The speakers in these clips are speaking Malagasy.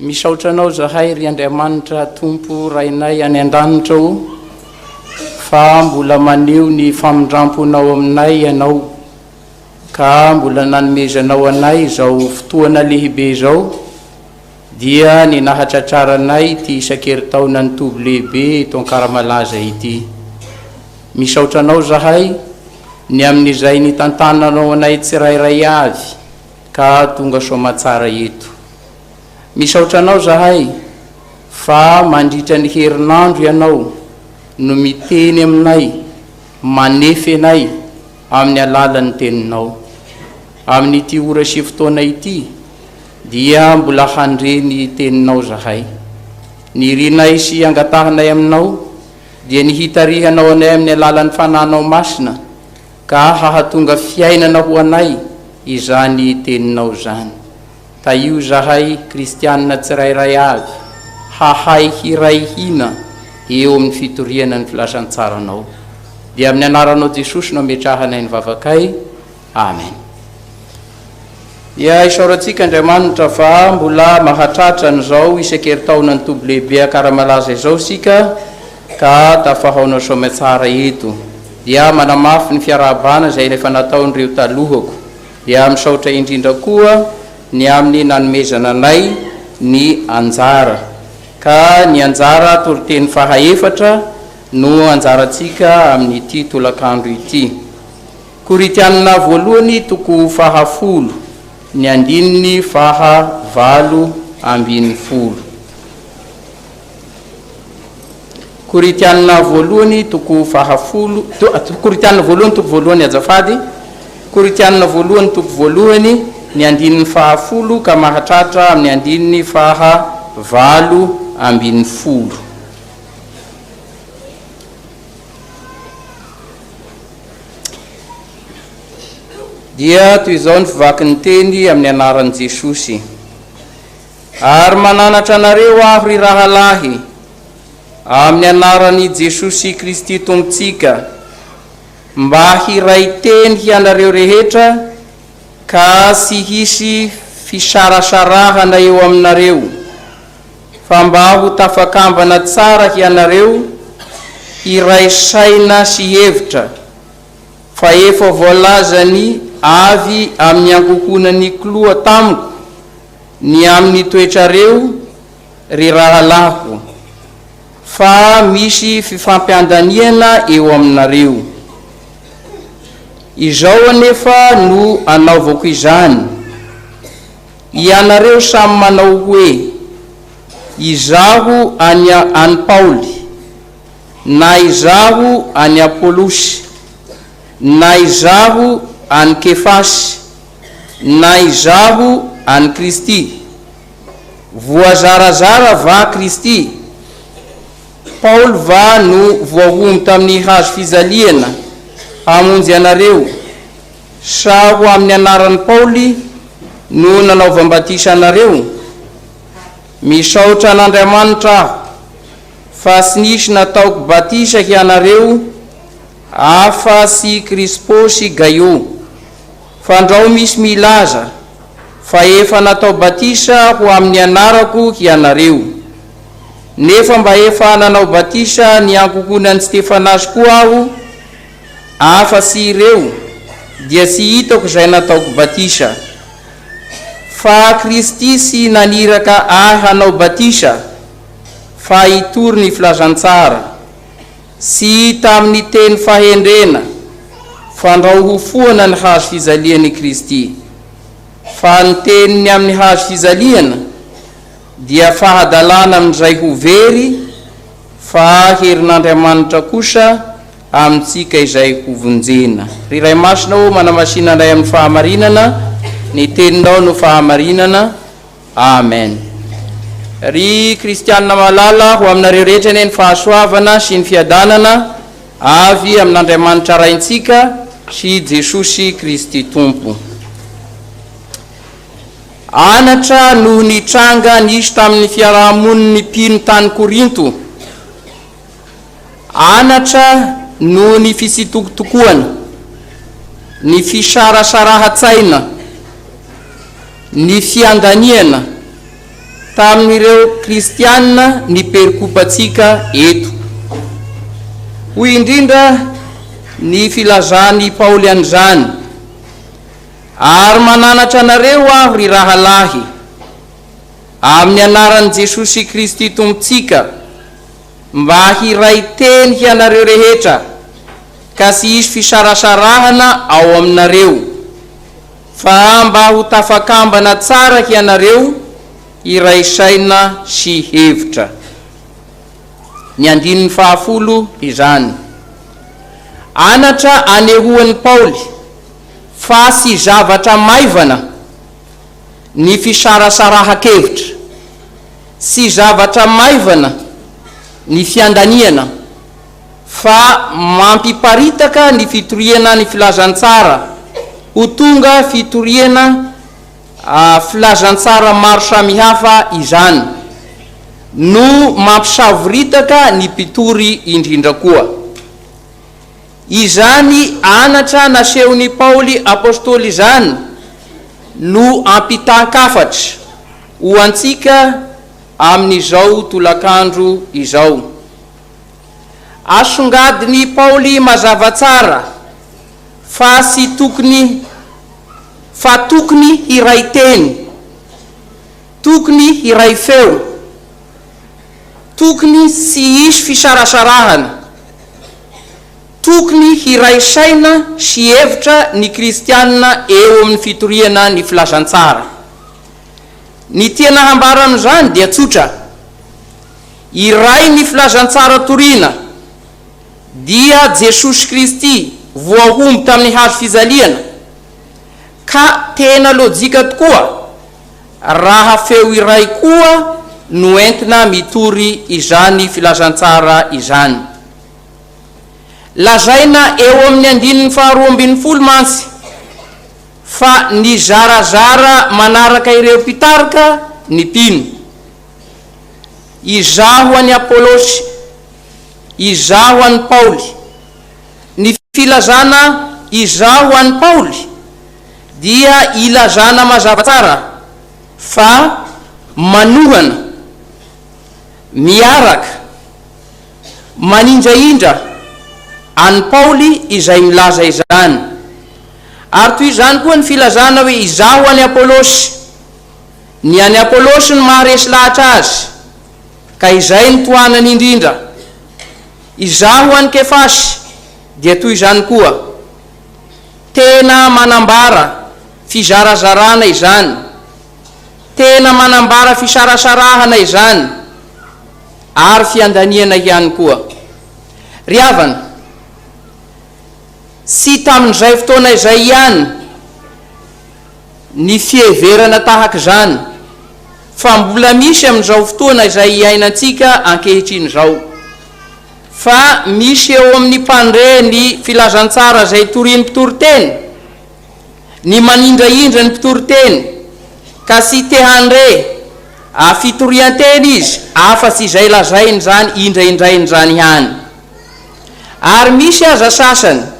Misaotra Anao zahay ry Andriamanitra Tompo Rainay any an-danitra o, fa mbola maneho ny famindramponao aminay Ianao, ka mbola nanomezanao anay izao fotoana lehibe izao, dia ny nahatratraranay ity isan-keritaonan'ny toby lehibe eto Ankaramalaza ity. Misaotra Anao zahay ny amin'izay nitantananao anay tsirairay avy ka tonga soamatsara eto. Misaotra Anao zahay fa mandritra ny herinandro Ianao no miteny aminay, manefy anay amin'ny alalan'ny Teninao. Amin'ity ora sy fotoana ity dia mbola handre ny Teninao zahay. Ny irinay sy angatahanay Aminao dia ny hitarihanao anay amin'ny alalan'ny Fanahinao Masina ka hahatonga fiainana ho anay izany Teninao izany. Tahio izahay kristianina tsirairay avy hahay hiray hina eo amin'ny fitoriana ny filazantsaranao. Dia amin'ny anaranao Jesosy no ametrahanay ny vavakay. Amen. Dia isaorantsika Andriamanitra fa mbola mahatratra an'izao isan-keritaonan'ny toby lehibe Ankaramalaza izao isika ka tafahaona soamatsara eto. Dia manamafy ny fiarahabana izay efa nataon'ireo talohako. Dia misaotra indrindra koa ny amin'ny nanomezana anay ny anjara. Ka ny anjara toriteny faha efatra no anjarantsika amin'ity tolakandro ity. Korintianina voalohany toko faha folo, ny andininy faha 18. Korintiana voalohany toko fahafolo, Korintiana voalohany toko voalohany azafady, Korintiana voalohany toko voalohany ny andininy fahafolo ka mahatratra amin'ny andininy faha 18. Dia toy izao ny fivakin'ny teny amin'ny anaran'i Jesosy. Ary mananatra anareo aho, ry rahalahy, amin'ny anaran'i Jesosy Kristy Tompontsika, mba hiray teny hianareo rehetra, ka tsy hisy fisarasarahana eo aminareo, fa mba ho tafakambana tsara hianareo, hiray saina sy hevitra, fa efa voalazany avy amin'ny ankohonan'i Kloa tamiko, ny amin'ny toetrareo, ry rahalahiko, fa misy fifampiandaniana eo aminareo. Izao anefa no anaovako izany, Ianareo samy manao hoe, Izaho an'i an'i Paoly, na izaho an'i Apolosy, na izaho an'i Kefasy, Na izaho an'i Kristy. Voazarazara va Kristy? Paoly va no voahombo tamin'ny hazo fijaliana hamonjy anareo, sa ho amin'ny anaran'i Paoly no nanaovam-batisa anareo? Misaotra an'Andriamanitra aho, fa tsy nisy nataoko batisa hianareo afa tsy Krispo sy Gaio. Fandrao misy milaza fa efa natao batisa ho amin'ny anarako hianareo. Nefa mba efa nanao batisa ny ankohonan'i Stefanasy koa aho, afa-tsy ireo, dia tsy hitako izay nataoko batisa. Fa Kristy tsy naniraka ahy hanao batisa, fa hitory ny filazantsara. Tsy tamin'ny teny fahendrena, fandrao ho foana ny hazo fijalian' i Kristy. Fa ny teniny amin'ny hazo fijaliana dia fahadalana amin'izay ho very, fa herin'Andriamanitra kosa amintsika izay hovonjena. Ry Ray Masina ô, manamasina anay amin'ny fahamarinana, ny teninao no fahamarinana. Amen. Ry kristianina malala, ho aminareo rehetra anie ny fahasoavana sy ny fiadanana avy amin'Andriamanitra Raintsika sy Jesosy Kristy Tompo. Anatra noho ny tranga nisy tamin'ny fiarahamonin'ny mpino tany Korinto. Anatra noho ny fitsitokotokoana, ny fisarasarahan-tsaina, ny fiandaniana. tamin'ireo kristiana ny perikopantsika eto. Hoy indrindra ny filazan'i Paoly an'izany, Ary mananatra anareo aho, ry rahalahy, amin'ny anaran'i Jesosy Kristy Tompontsika, mba hiray teny hianareo rehetra, ka tsy hisy fisarasarahana ao aminareo, fa mba ho tafakambana tsara hianareo hiray saina sy hevitra. Ny andininy fahafolo izany. Anatra anehoan'i Paoly fa tsy zavatra maivana ny fisarasarahan-kevitra, tsy zavatra maivana ny fiandaniana, fa mampiparitaka ny fitoriana ny filazantsara ho tonga fitoriana filazantsara maro samihafa izany no mampisavoritaka ny mpitory indrindra koa. Izany anatra nasehon'i Paoly apostoly izany no ampitan-kafatra ho antsika amin'izao tolakandro izao. Asongadin'i Paoly mazava tsara fa tsy tokony fa tokony hiray teny, tokony hiray feo, tokony tsy hisy fisarasarahana, tokony hiray saina sy hevitra ny kristiana eo amin'ny fitoriana ny filazantsara. Ny tiana hambara amin'izany dia tsotra, Iray ny filazantsara torina, dia Jesosy Kristy voahombo tamin'ny hazo fijaliana, ka tena lojika tokoa raha feo iray koa no entina mitory izany filazantsara izany. Lazaina eo amin'ny andininy faharoa ambin'ny folo mantsy fa nizarazara manaraka ireo mpitarika ny mpino. Izaho an'i Apolosy, izaho an'i Paoly. Ny filazana izaho an'i Paoly dia ilazana mazava tsara fa manohana, miaraka, manindrahindra an'i Paoly izay milaza izany. Ary toy izany koa ny filazana hoe izaho an'i Apolosy. Ny an'i Apolosy no maharesy lahatra azy, ka izay no tohanany indrindra. Izaho an'i Kefasy dia toy izany koa. Tena manambara fizarazarana izany. Tena manambara fisarasarahana izany, ary fiandaniana ihany koa. Ry havana, tsy tamin'izay fotoana izay ihany, ny fiheverana tahaka izany fa mbola misy amin'izao fotoana izay iainantsika ankehitriny izao. Fa misy eo amin'ny mpandre ny filazantsara izay torian'ny mpitoriteny, ny manindrahindra ny mpitoriteny, ka tsy te handre a fitorian-teny izy afa-tsy izay lazainy izany indraindrainy izany ihany. Ary misy aza sasany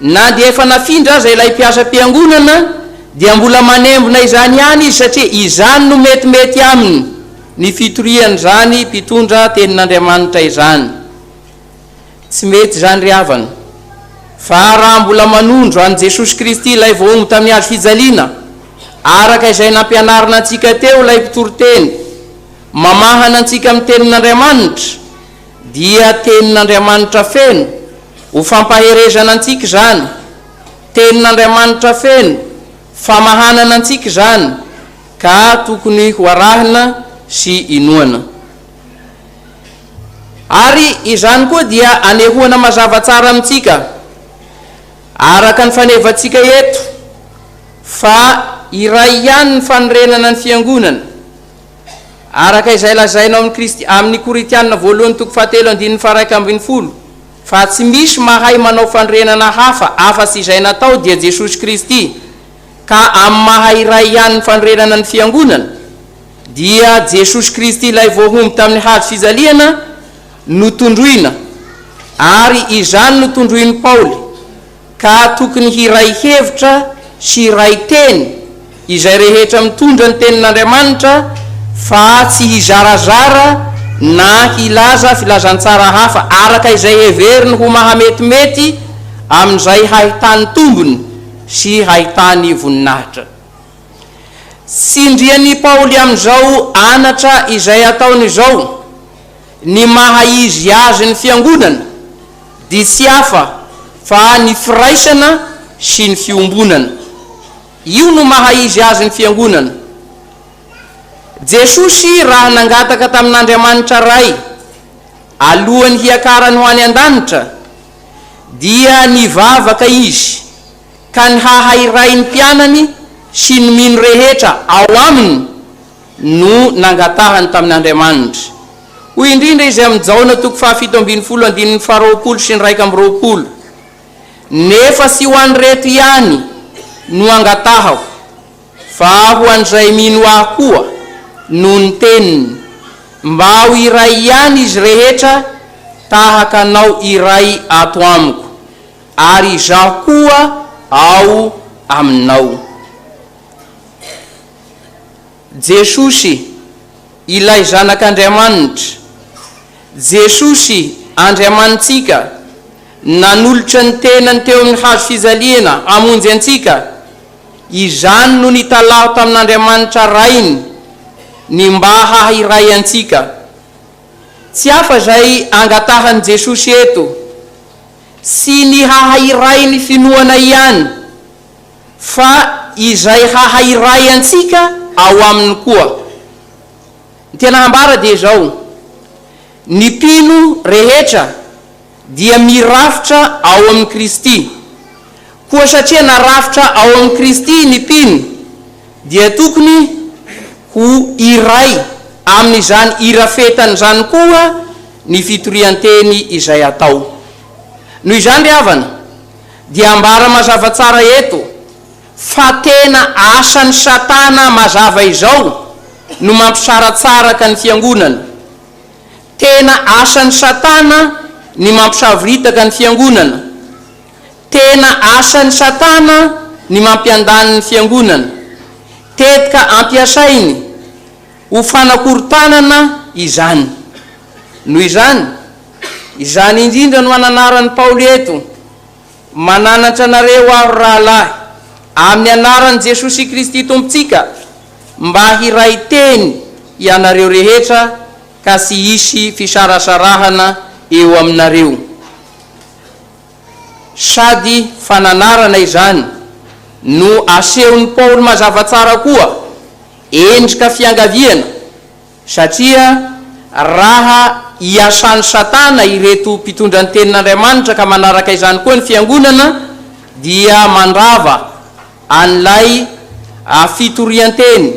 Na dia efa nafindra aza ilay mpiasam-piangonana dia mbola manembona izany ihany izy satria izany no metimety aminy ny fitorian'izany mpitondra tenin'Andriamanitra izany. Tsy mety izany ry havana. Fa raha mbola manondro an'i Jesosy Kristy ilay voahombo tamin'ny hazo fijaliana, araka izay nampianarina antsika teo ilay mpitoriteny, mamahana antsika amin'ny tenin'Andriamanitra, dia tenin'Andriamanitra feno ho fampaherezana antsika izany, tenin'Andriamanitra feno famahanana antsika izany ka tokony ho arahina sy inoana. Ary izany koa dia anehoana mazava tsara amintsika, araka ny fanevantsika eto, fa iray ihany ny fanorenana ny Fiangonana, Araka izay lazaina ao amin'ny Kristy amin'ny Korintiana voalohany toko fahatelo andininy faha-11, fa tsy misy mahay manao fanorenana hafa afa-tsy izay natao dia Jesosy Kristy, ka amin'ny maha iray ihany ny fanorenana ny Fiangonana, dia Jesosy Kristy ilay voahombo tamin'ny hazo fijaliana no tondroina, ary izany no tondroin'i Paoly. Ka tokony hiray hevitra sy hiray teny izay rehetra mitondra ny tenin'Andriamanitra Fa tsy hizarazara na hilaza filazantsara hafa araka izay heveriny ho mahametimety amin'izay hahitany tombony sy hahitany voninahitra. Tsindrian'i Paoly amin'izao anatra izay ataony izao ny maha izy azy ny fiangonana dia tsy hafa fa ny firaisana sy ny fiombonana. Io no maha izy azy ny fiangonana. Jesosy raha nangataka tamin'Andriamanitra Ray alohan'ny hiakarany ho any an-danitra dia nivavaka Izy ka ny haha iray ny mpianany sy ny mino rehetra ao Aminy no nangatahany tamin'Andriamanitra. Hoy indrindra Izy amin'ny Jaona toko faha-17 andininy faha-20 sy ny 21, Nefa tsy ho an'ireto ihany no angatahako, Fa ho an'izay mino Ahy koa, noho ny teniny, mba ho iray ihany izy rehetra tahaka Anao iray ato amiko, ary Izaho koa ao aminao. Jesosy, ilay Zanak'Andriamanitra, Jesosy Andriamanitsika, nanolotra ny tenany teo amin'ny hazo fijaliana hamonjy antsika, Izany no nitalaho tamin'Andriamanitra Rainy ny mba haha-iray antsika. Tsy hafa izay angatahan'i Jesosy eto, tsy ny haha-iray ny finoana ihany, fa izay haha-iray antsika ao Aminy koa. Ny tena hambara dia izao, ny mpino rehetra dia mirafitra ao amin'i Kristy. Koa satria narafitra ao amin'i Kristy ny mpino, dia tokony ho iray amin'izany irafetany izany koa ny fitorian-teny izay atao. Noho izany ry havana, dia ambara mazava tsara eto fa tena asan'i Satana mazava izao no mampisaratsaraka ny fiangonana. Tena asan'i Satana ny mampisavoritaka ny fiangonana. Tena asan'i Satana ny mampiandany ny fiangonana. Tetika ampiasainy ho fanakorontanana izany. Noho izany, izany indrindra no ananaran'i Paoly eto, Mananatra anareo aho, ry rahalahy, amin'ny anaran'i Jesosy Kristy Tompontsika, mba hiray teny ianareo rehetra ka tsy hisy fisarasarahana eo aminareo. Sady fananarana izany no asehon'i Paoly mazava tsara koa endrika fiangaviana, satria raha iasan'i Satana ireto mpitondra ny Tenin'Andriamanitra ka manaraka izany koa ny fiangonana dia mandrava an'ilay fitorian-teny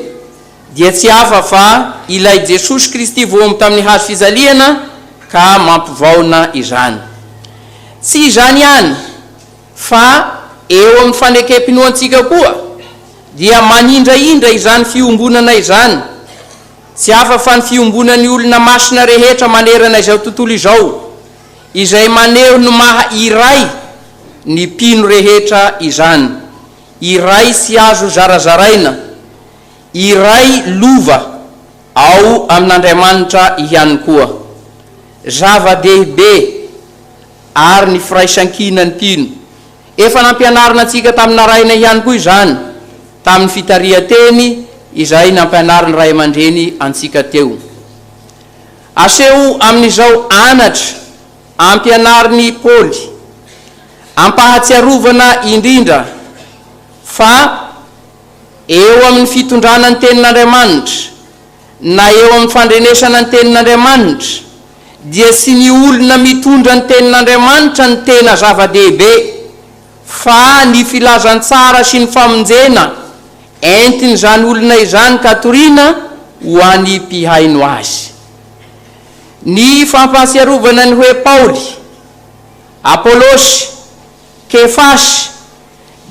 dia tsy hafa fa ilay Jesosy Kristy voahombo tamin'ny hazo fijaliana ka mampivaona izany. Tsy izany ihany fa eo amin'ny fanekem-pinoantsika koa dia manindrahindra izany fiombonana izany, tsy hafa fa ny fiombonan'ny olona masina rehetra manerana izao tontolo izao, izay maneho ny maha iray ny mpino rehetra izany, iray tsy azo zarazaraina, iray lova ao amin'Andriamanitra ihany koa. Zava-dehibe àry ny firaisankinan'ny mpino. Efa nampianarina antsika tamin'ny narahina ihany koa izany tamin'ny fitarihan-teny izay nampianarin'ny ray aman-dreny antsika teo. Aseho amin'izao anatra ampianarin'i Paoly am-pahatsiarovana indrindra fa eo amin'ny fitondrana ny Tenin'Andriamanitra na eo amin'ny fandrenesana ny Tenin'Andriamanitra dia tsy ny olona mitondra ny Tenin'Andriamanitra no tena zava-dehibe fa ny filazantsara sy ny famonjena entin'izany olona izany ka toriana ho an'ny mpihaino azy. Ny fampahatsiarovana ny hoe Paoly, Apolosy, Kefasy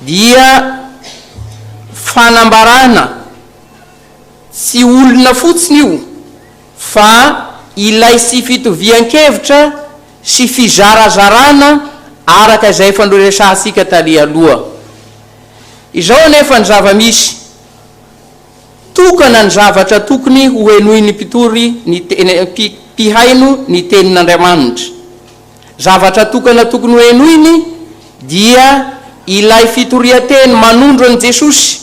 dia fanambarana tsy olona fotsiny io fa ilay tsy fitovian-kevitra sy fizarazarana araka izay efa noresahantsika tary aloha. Izao anefa ny zava-misy. Tokana ny zavatra tokony ho henoin'ny mpitory ny mpihaino ny tenin'Andriamanitra. Zavatra tokana tokony ho henoiny dia ilay fitorian-teny manondro an'i Jesosy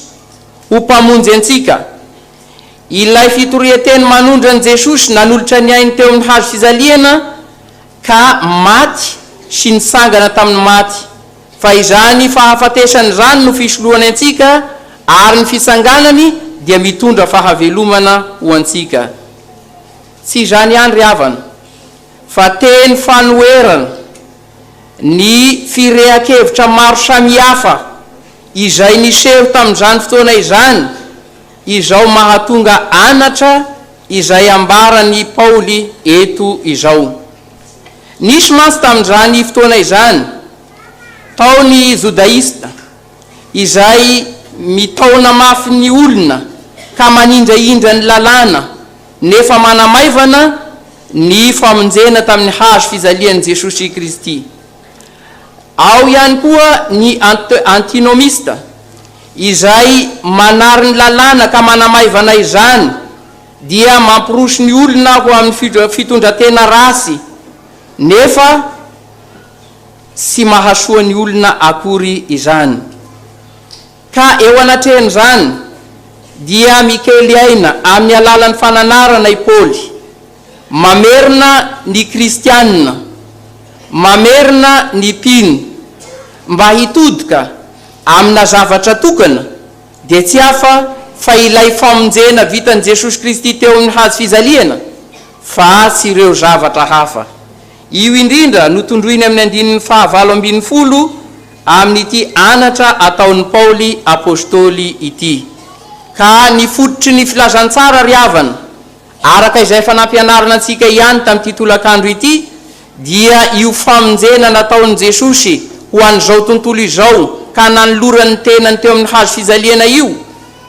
ho Mpamonjy antsika. Ilay fitorian-teny manondro an'i Jesosy nanolotra ny ainy teo amin'ny hazo fijaliana ka maty sy nitsangana tamin'ny maty, fa izany fahafatesany izany no fisoloany antsika ary ny fitsanganany dia mitondra fahavelomana ho antsika. Tsy izany ihany ry havana, fa teny fanoherana ny firehan-kevitra maro samihafa izay niseho tamin'izany fotoana izany izao mahatonga anatra izay ambaran'i Paoly eto izao. Nisy mantsy tamin'izany fotoana izany, tao ny Jodaista, izay mitaona mafy ny olona ka manindrahindra ny lalàna, nefa manamaivana ny famonjena tamin'ny hazo fijalian'i Jesosy Kristy. Ao ihany koa ny antinomista, izay manary ny lalàna ka manamaivana izany, dia mampiroso ny olona ho amin'ny fitondran-tena ratsy, nefa tsy mahasoa ny olona akory izany. Ka eo anatrehan'izany, dia mikely aina amin'ny alalan'ny fananarana i Paoly, mamerina ny kristiana, mamerina ny mpino, mba hitodika amina zavatra tokana, dia tsy hafa fa ilay famonjena vitan'i Jesosy Kristy teo amin'ny hazo fijaliana, fa tsy ireo zavatra hafa. Io indrindra no tondroiny amin'ny andininy fahavalo 18 amin'ity anatra ataon'i Paoly Apostoly ity. Ka ny fototry ny filazantsara ry havana, araka izay efa nampianarina antsika ihany tamin'ity tolakandro ity, dia io famonjena nataon'i Jesosy ho an'izao tontolo izao ka nanolorany ny tenany teo amin'ny hazo fijaliana io,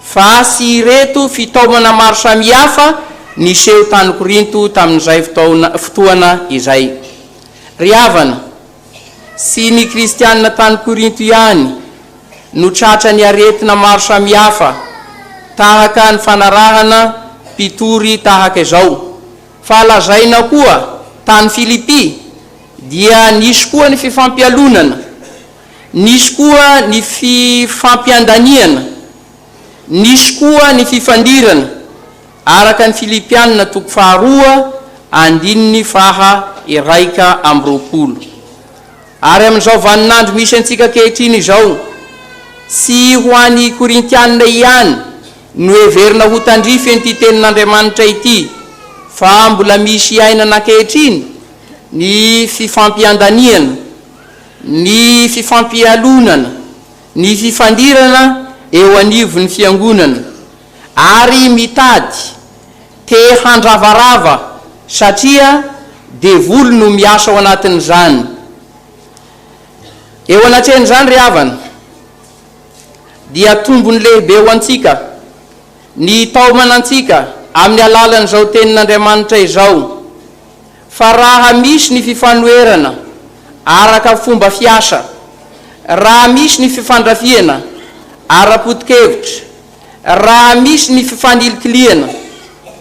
fa sy ireto fitaomana maro samihafa niseho tany Korinto tamin'izay fotoana izay. Ry havana, tsy ny kristiana tany Korinto ihany no tratra ny aretina maro samihafa tahaka ny fanarahana mpitory tahaka izao, fa lazaina koa tany Filipy dia nisy koa ny fifampialonana, nisy koa ny fifampiandaniana, nisy koa ny fifandirana, araka ny Filipiana toko faharoa andininy faha 21. Ary amin'izao vaninandro misy antsika ankehitriny izao, tsy ho an'ny Korintiana ihany no heverina ho tandrify an'ity Tenin'Andriamanitra ity, fa mbola misy iainana ankehitriny ny fifampiandaniana, ny fifampialonana, ny fifandirana eo anivon'ny Fiangonana, ary mitady te handravarava satria devoly no miasa ao anatin'izany. Eo anatrehan'izany ry havana dia tombony lehibe ho antsika ny hitaomana antsika amin'ny alalan'izao tenin'Andriamanitra izao fa raha misy ny fifanoherana araka fomba fiasa, raha misy ny fifandrafiana ara-poto-kevitra, Raha misy ny fifanilikilihana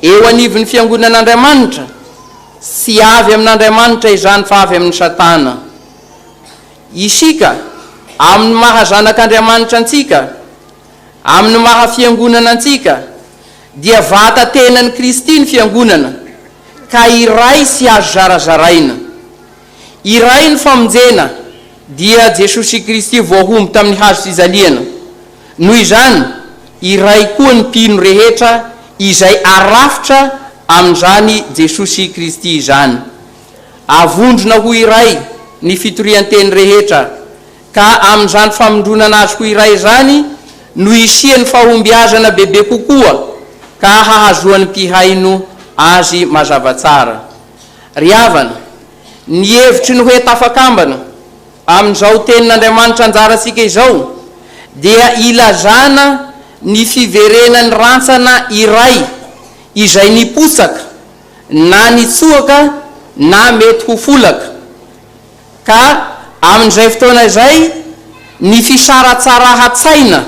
eo anivon'ny fiangonan'Andriamanitra, tsy avy amin'Andriamanitra izany fa avy amin'i Satana. Isika, amin'ny maha zanak'Andriamanitra antsika, amin'ny maha fiangonana antsika, dia vata tenan'i Kristy ny fiangonana, ka iray sy azo zarazaraina. Iray ny famonjena, dia Jesosy Kristy voahombo tamin'ny hazo fijaliana. Noho izany, iray koa ny mpino rehetra izay arafitra amin'izany Jesosy Kristy izany. Avondrona ho iray ny fitorian-teny rehetra, ka amin'izany famondronana azy ho iray izany no hisian'ny fahombiazana bebe kokoa ka hahazoan'ny mpihaino azy mazava tsara. Ry havana, ny hevitry ny hoe tafakambana amin'izao tenin'Andriamanitra anjarantsika izao dia ilazana ny fiverenan'ny rantsana iray izay nipotsaka na nitsoaka na mety ho folaka, ka amin'izay fotoana izay ny fisaratsarahan-tsaina,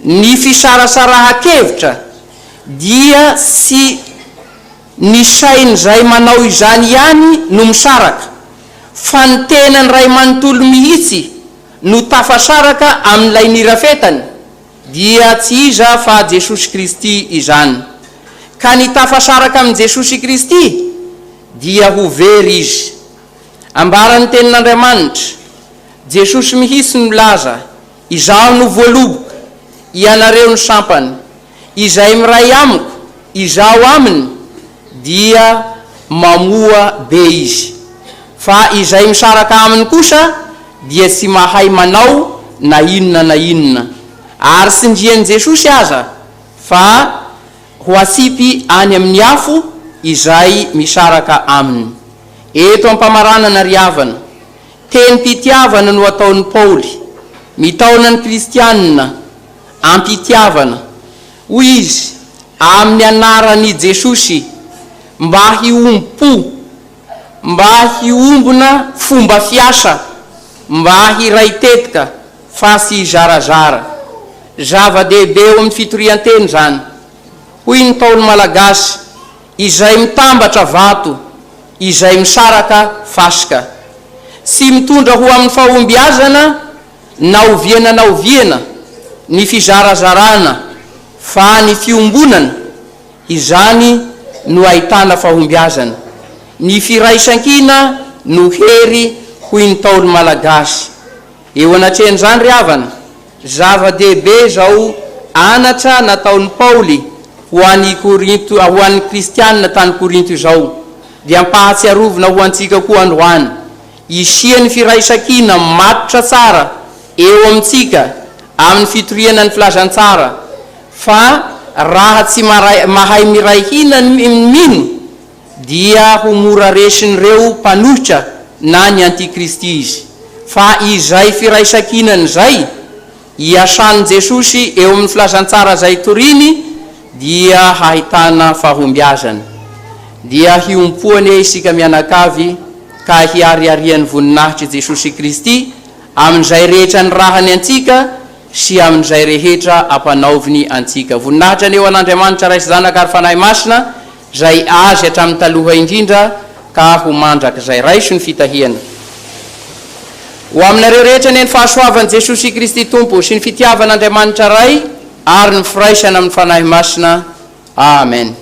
ny fisarasarahan-kevitra. Dia tsy ny sain'izay manao izany ihany no misaraka, fa ny tenany iray manontolo mihitsy no tafasaraka amin'ilay nirafetany, dia tsy iza fa Jesosy Kristy izany. Ka ny tafasaraka amin'i Jesosy Kristy dia ho very izy. Ambaran'ny Tenin'Andriamanitra, Jesosy mihitsy no milaza, Izaho no voaloboka, ianareo no sampany. Izay miray amiko, izaho aminy, dia mamoa be izy. Fa izay misaraka aminy kosa dia tsy mahay manao na inona na inona. Ary tsindrian'i Jesosy aza fa ho atsipy any amin'ny afo izay misaraka aminy. Eto am-pamaranana ry havana, tenim-pitiavana no ataon'i Paoly, mitaona ny kristianina am-pitiavana, hoy izy, amin'ny anaran'i Jesosy, mba hiombom-po, mba hiombona fomba fiasa, mba hiray tetika fa tsy hizarazara. Zava-dehibe eo amin'ny fitorian-teny izany. Hoy ny Ntaolo malagasy, Izay mitambatra vato, izay misaraka fasika. Tsy mitondra ho amin'ny fahombiazana na oviana na oviana ny fizarazarana fa ny fiombonana, izany no ahitana fahombiazana. Ny firaisankina no hery hoy ny Ntaolo malagasy. Eo anatrehan'izany ry havana, zava-dehibe izao anatra nataon'i Paoly ho an'i Korinto, ho an'ny kristiana tany Korinto izao, dia ampahatsiarovina ho antsika koa androany. Hisian'ny firaisankina matotra tsara eo amintsika amin'ny fitoriana ny filazantsara, fa raha tsy mahay miray hina ny mino, dia ho mora resin'ireo mpanohitra na ny antikristy izy. Fa izay firaisankinana izay iasan'i Jesosy eo amin'ny filazantsara izay toriny dia hahitana fahombiazana. Dia hiompo anie isika mianakavy ka hiariarian'ny voninahitr'i Jesosy Kristy amin'izay rehetra nirahany antsika sy amin'izay rehetra ampanaoviny antsika. Voninahitra anie ho an'Andriamanitra Ray sy Zanaka ary Fanahy Masina Izay azy hatramin'ny taloha indrindra ka ho mandrakizay. Raiso ny fitahiana. Ho aminareo rehetra anie ny fahasoavan'i Jesosy Kristy Tompo sy ny fitiavan'Andriamanitra Ray ary ny firaisana amin'ny Fanahy Masina. Amen.